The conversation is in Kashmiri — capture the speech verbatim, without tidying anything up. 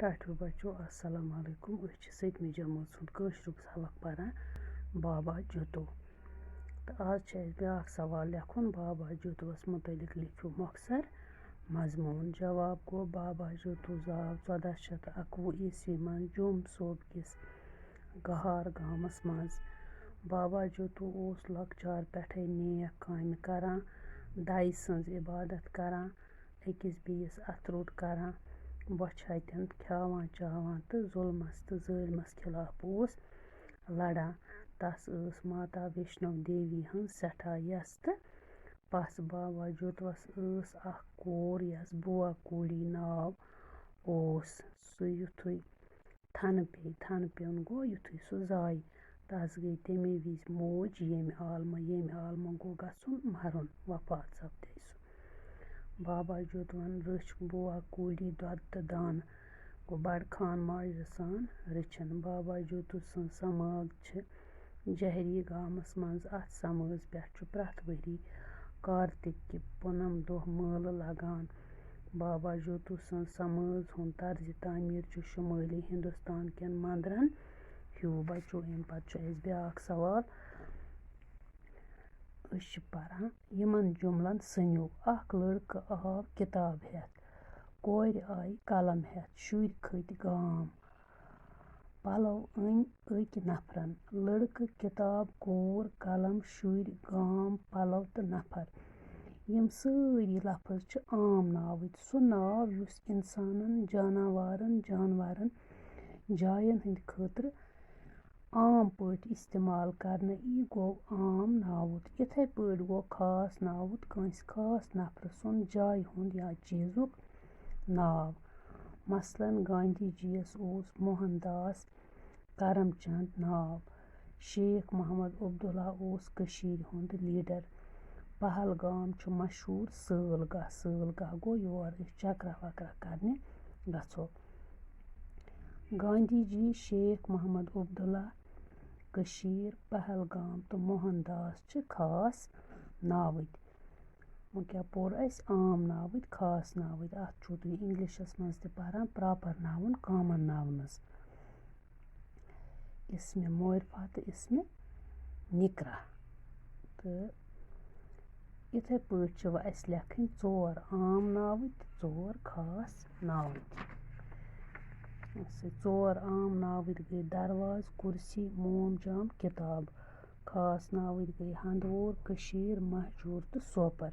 ٹاٹھیو بچو، السلام علیکم۔ أسۍ چھِ سٔتمہِ جمٲژ ہُنٛد کٲشرُک سبق پران، بابا جوتو۔ تہٕ آز چھُ اَسہِ بیٛاکھ سوال لیکھُن بابا جوتوَس مُتعلق۔ لیکھِو مۄخصر مضموٗن۔ جواب گوٚو، بابا جوتو زاو ژۄداہ شیٚتھ تہٕ اَکوُہ عیسوی منٛز جوٚم صوبہٕ کِس گہار گامَس منٛز۔ بابا جوتو اوس لۄکچار پٮ۪ٹھَے نیک کامہِ کران، دَے سٕنٛز عبادت کران، أکِس بیٚیِس اَتھٕ روٚٹ کران، بۄچھِ ہَتٮ۪ن کھیٛاوان چاوان تہٕ ظُلمَس تہٕ ظٲلمَس خلاف اوس لڑان۔ تَس ٲس ماتا ویشنو دیوی ہٕنٛز سٮ۪ٹھاہ یَژھ تہٕ پَژھ۔ بابا جوتوَس ٲس اَکھ کوٗر، یَس بوا کوٗلی ناو اوس۔ سُہ یُتھُے تھنہٕ پیٚیہِ، تھنہٕ پیوٚن گوٚو یُتھُے سُہ زاے، تَس گٔے تَمے وِزِ موج ییٚمہِ عالمہٕ، ییٚمہِ عالمہٕ گوٚو گژھُن مَرُن، وفات سَپدے سُہ۔ بابا جوتوَن رٔچھۍ بوا کوٗلی دۄدٕ تہٕ دانہٕ، گوٚو بَڑٕ خان ماجرٕ سان رٔچھِن۔ بابا جوتو سٕنٛز سماگ چھِ جہری گامَس منٛز۔ اَتھ سمٲژ پٮ۪ٹھ چھُ پرٛٮ۪تھ ؤری کارتِک کہِ پوٗنم دۄہ مٲلہٕ لگان۔ بابا جوتو سٕنٛز سمٲژ ہُنٛد طرزِ تعمیٖر چھُ شُمٲلی ہِندُستان کٮ۪ن مندرن ہیوٗ۔ بچو، اَمہِ پتہٕ چھُ اَسہِ بیٛاکھ سوال۔ أسۍ چھِ پران یِمن جُملن سٕنٛدیو۔ اکھ لڑکہٕ آو کِتاب ہٮ۪تھ، کورِ آیہِ قلم ہٮ۪تھ، شُرۍ کھٔتۍ گام۔ پلو أنۍ أکۍ نفرن۔ لڑکہٕ، کِتاب، کوٗر، قلم، شُرۍ، گام، پلو تہٕ نفر۔ یِم سٲری لفظ چھِ عام ناوٕتۍ۔ سُہ ناو یُس اِنسانن، جاناوارن، جانورن، جاین ہٕنٛدِ خٲطرٕ عام پٲٹھۍ استعمال کرنہٕ یی، گوٚو عام ناوُت۔ یِتھے پٲٹھۍ گوٚو خاص ناوُت کٲنٛسہِ خاص نفرٕ سُنٛد، جایہِ ہُنٛد یا چیٖزُک ناو۔ مثلاً، گاندھی جی یَس اوس موہن داس کرم چند ناو۔ شیخ محمد عبداللہ اوس کٔشیٖرِ ہُنٛد لیڈر۔ پہلگام چھُ مشہوٗر سٲل گاہ۔ سٲل گاہ گوٚو یور أسۍ چکرا وکرا کرنہِ گژھو۔ گاندھی جی، شیخ محمد عبداللہ، کٔشیٖر، پہلگام تہٕ موہن داس چھِ خاص ناوٕتۍ۔ وۄنۍ کیٛاہ پوٚر اَسہِ؟ عام ناوٕتۍ، خاص ناوٕتۍ۔ اَتھ چھُو تُہۍ اِنگلِشَس منٛز تہِ پَران proper noun، common nouns۔ اسمِ معرفہ تہٕ اسمِ نکرہ۔ تہٕ یِتھے پٲٹھۍ چھِ وۄنۍ اَسہِ لیکھٕنۍ ژور عام ناوٕتۍ تہٕ ژور خاص ناوٕتۍ۔ اَسہِ ژور عام ناوٕتۍ گٔے دروازٕ، کُرسی، موم جام، کِتاب۔ خاص ناوٕتۍ گٔے ہندوور، کٔشیٖر، مہجوٗر تہٕ سوپر۔